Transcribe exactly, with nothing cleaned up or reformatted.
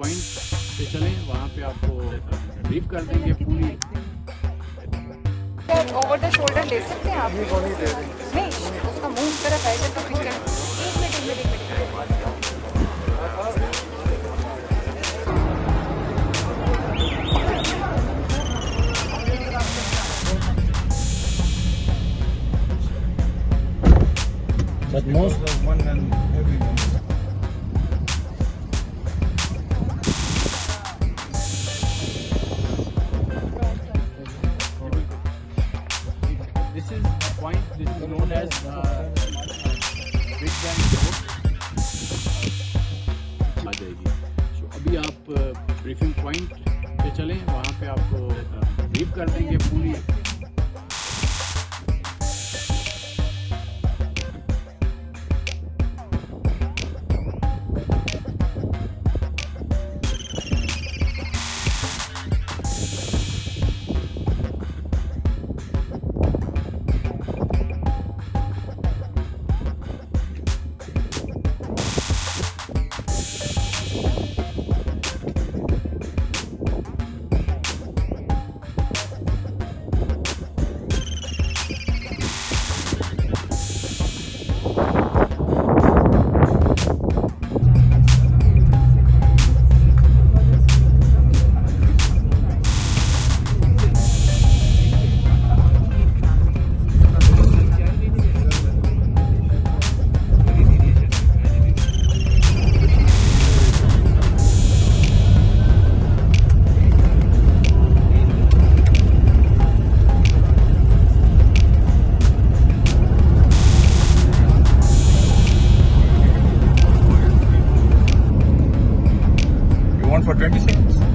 पॉइंट पे चलें, वहाँ पे आपको ब्रीफ कर देंगे पूरी। सर, ओवर द शोल्डर ले सकते हैं आप? नहीं, उसका मुंह उस तरफ है, सर, तो पिक्चर। एक मिनट, एक मिनट, एक minute. But most of one and everyone. This is a point, this is known as, uh, Big Bang Road. आ जाएगी। So, अभी आप, uh, ब्रीफिंग पॉइंट पे चलें, वहाँ पे आपको, uh, ब्रीफ कर देंगे पूरी। You want for twenty seconds?